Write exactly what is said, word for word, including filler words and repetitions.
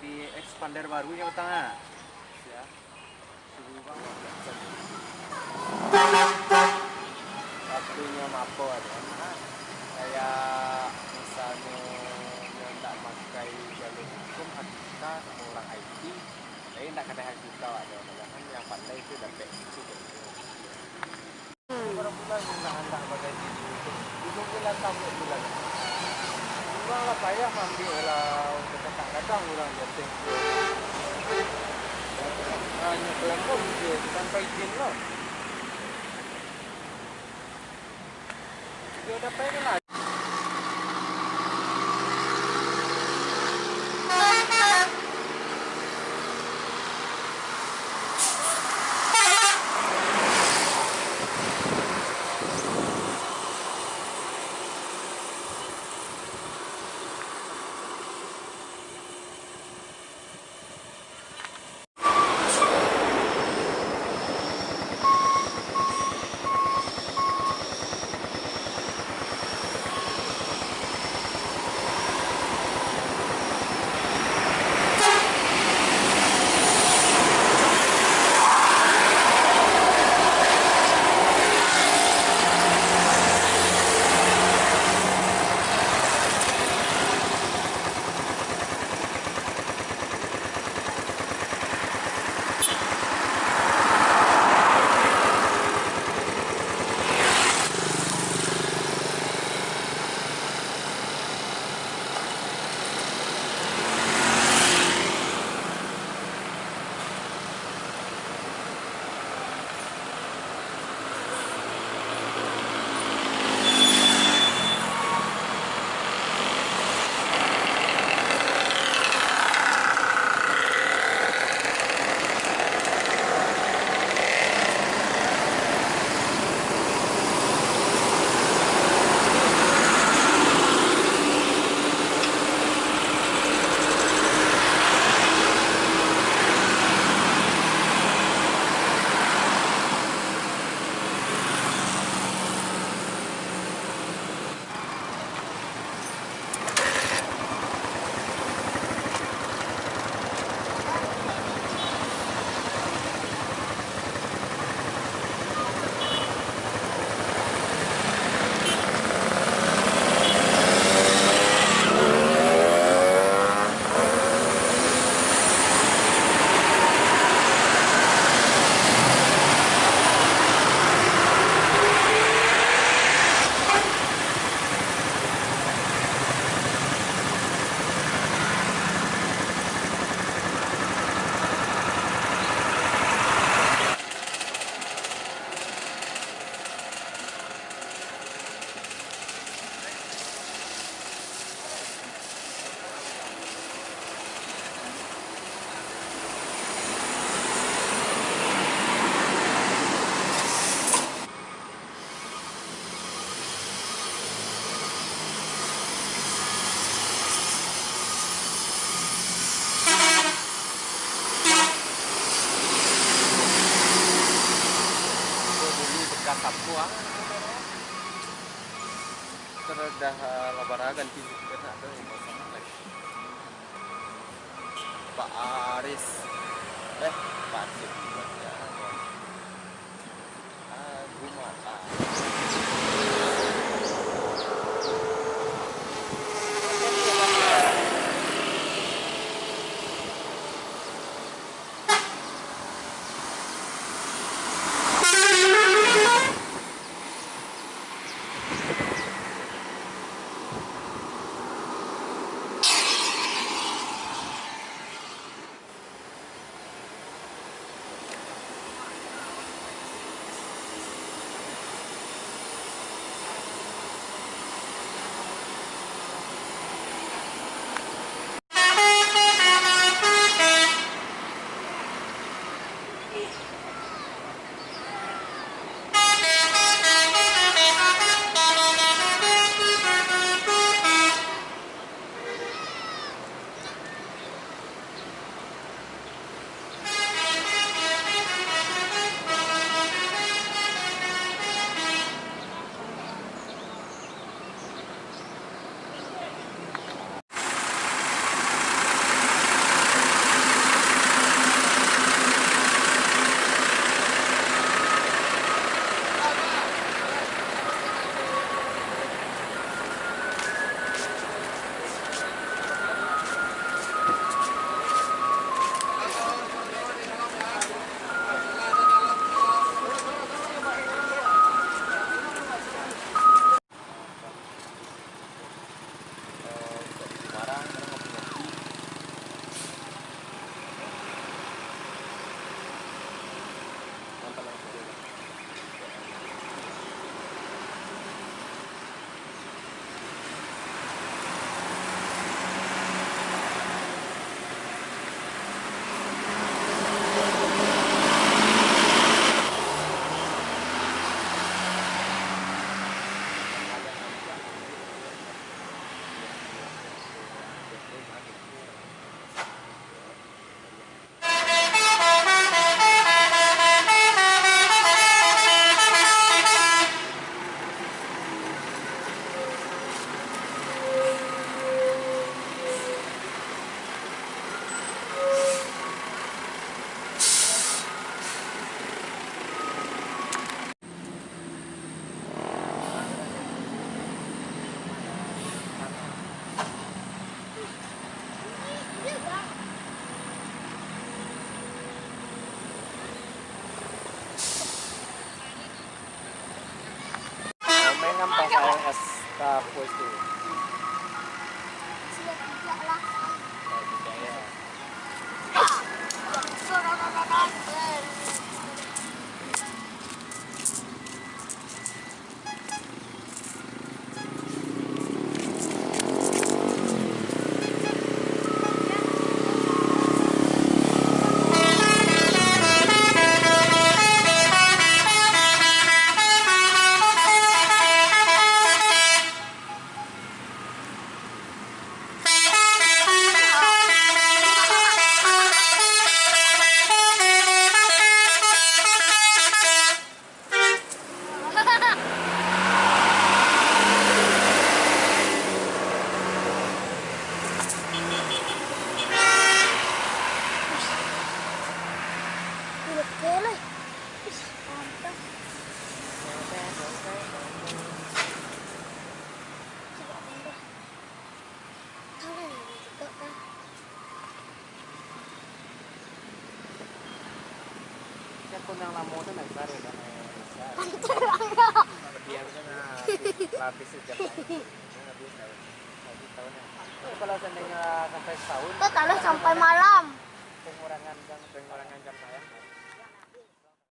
Di expander baru nyo patang ah. Siap. Suruh bang. Waktunyo mapo ado, kayak misalnyo nyo ndak makai jalur hukum, H K sama urang I T, tapi ndak kanai H K awak tu, malahan yang pandai tu dapek itu. Barang bulan nan andak bagaji tu, tujuah bulan, lapan bulan. Urang lah payah maambiak lah, katak gadang urang di ateh tu. Banyak pelanggar tu, tanpa izin lah. Dia dah payah lah. Itu dulu bekas sapu, ah. Terus dah, eh, lah bara ganti supir nak tu, yang kosong lagi. Pak Aris. Eh, Pak Aris. Agu Mata. Nampak saya es tapos tu. Siapa yang lama tu nak cari kan? Dia kan, ah, lapis sejam. Nah, habis tahun. Habis tahun ya. Kalau seandainya sampai setahun, Kau taruh sampai malam. Pengurangan jam, pengurangan jam tayang.